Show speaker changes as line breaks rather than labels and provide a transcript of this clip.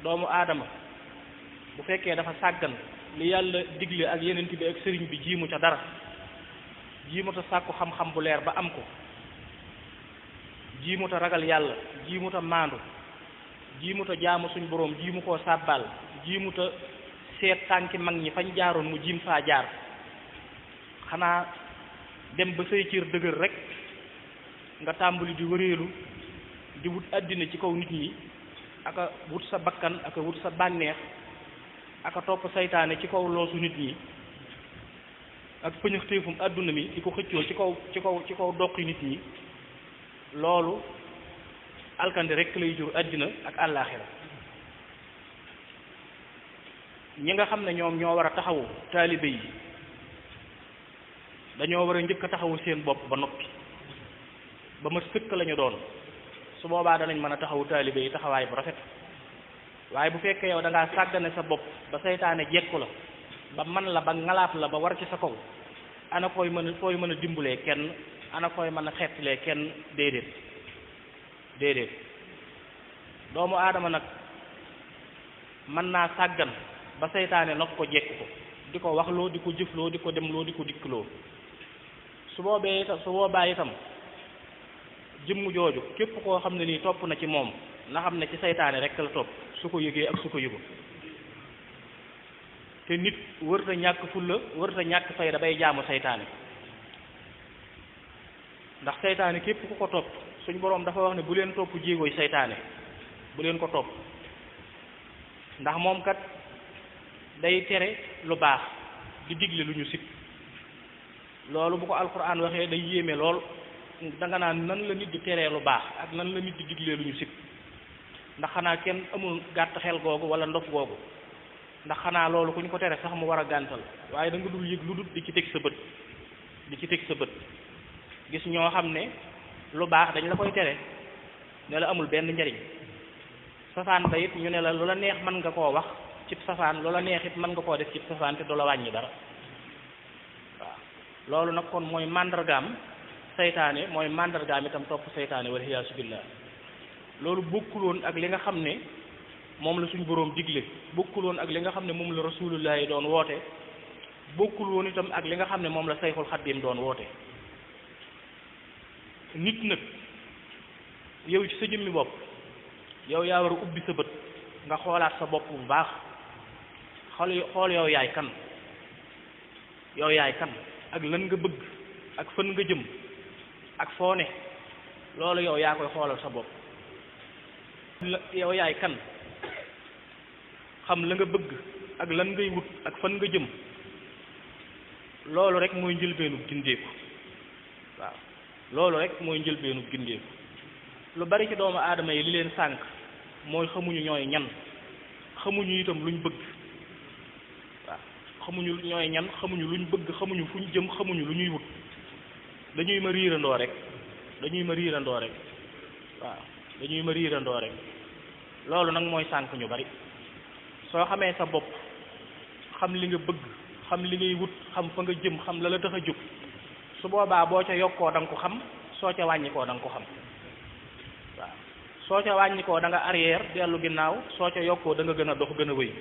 doomu aadama bu fekkee dafa sàggan li yàlla digle ak yenent bi ak sëriñ bi jiimu ca dara jiimuta sàkku xam-xam bu leer ba am ko jiimuta ragal yàlla jiimuta maandu jiimuta jaamu suñ boroom jiimu koo sàbbaal jiimuta seet tànki mag ñi fañ jaaroon mu jiim faa jaar xanaa dem ba say cër dëgër rek nga tàmbali di wëreelu di wut àddina ci kaw nit ñi aka wut sa bakkan aka wut sa bànneex aka topp saytaane ci kaw loosu nit ñi ak pëñëxtéefum àdduna mi di ko xëccoo ci kaw doqi nit ñi loolu alkande rek lay jur àddina ak àllaaxira ñi nga xam ne ñoom ñoo war a taxawu taalibe yi dañoo war a njëkk a taxawu seen bopp ba noppi ba ma sëkk lañu doon su boobaa danañ mën a taxawu taalibe yi taxawaay bu rafet waaye bu fekkee yow da ngaa sàggane sa bopp ba seytaane jekku la ba man la ba ngalaat la ba war ci sa kaw ana fooy mën a dimbulee kenn ana fooy mën a xeetlee kenn déedéet doomu aadama nag mën naa sàggan ba seytaane nag ko jekku ko di ko waxloo di ko jëfloo di ko demloo di ko dikkloo su boobaa itam jëmm jooju képp koo xam ne nii topp na ci moom na xam ne ci seytaane rek la topp su ko yëgee ak su ko yëgul te nit wërta ñàkk fulla wërta ñàkk fayda bay jaamu seytaane ndax seytaane képp ku ko topp suñ boroom dafa wax ne bu leen topp jéegooy seytaane bu leen ko topp ndax moom kat day tere lu baax di digle lu ñu sib loolu bu ko alquran waxee day yéeme lool danga naan nan la nit di teree lu baax ak nan la nit di diglee lu ñu sib ndax xanaa kenn amul gàtt xel googu wala ndof googu ndax xanaa loolu ku ñu ko tere sax mu war a gàntal waaye da nga dul yëg lu dul di ci teg sa bët gis ñoo xam ne lu baax dañ la koy tere ne la amul benn njariñ safaan ba it ñu ne la lu la neex mën nga koo wax cib safaan lu la neex it mën nga koo def cib safaan te du la wàññi dara waaw loolu nag kon mooy màndargaam seytaane mooy màndargaam itam topp seytaane wal iyaasu billah loolu bokkuloon ak li nga xam ne moom la suñ boroom digle bokkuloon ak li nga xam ne moom la rasulullah yi doon woote bokkuloon itam ak li nga xam ne moom la sayxul xaddim doon woote nit nag yow ci sa jëmmi bopp yow yaa war a ubbi sa bët nga xoolaat sa bopp bu baax xool yow yaay kan ak lan nga bëgg ak fan nga jëm ak foo ne loolu yow yaa koy xoolal sa bopp yow yaay kan xam la nga bëgg ak lan ngay wut ak fan nga jëm loolu rek mooy njëlbeenu gindeeku waaw loolu rek mooy njëlbeenu gindeeku lu bari ci doomu aadama yi li leen sànk mooy xamuñu ñooy ñan xamuñu itam luñ bëgg waaw xamuñu ñooy ñan xamuñu luñ bëgg xamuñu fuñ jëm xamuñu lu ñuy wut dañuy ma riirandoo rek loolu nag mooy sànk ñu bari soo xamee sa bopp xam li nga bëgg xam li ngay wut xam fa nga jëm xam la la tax a jóg su boobaa boo ca yokkoo da nga ko xam soo ca wàññikoo da nga ko xam waaw soo ca wàññikoo da nga arrière dellu ginnaaw soo ca yokkoo da nga gën a dox gën a wéy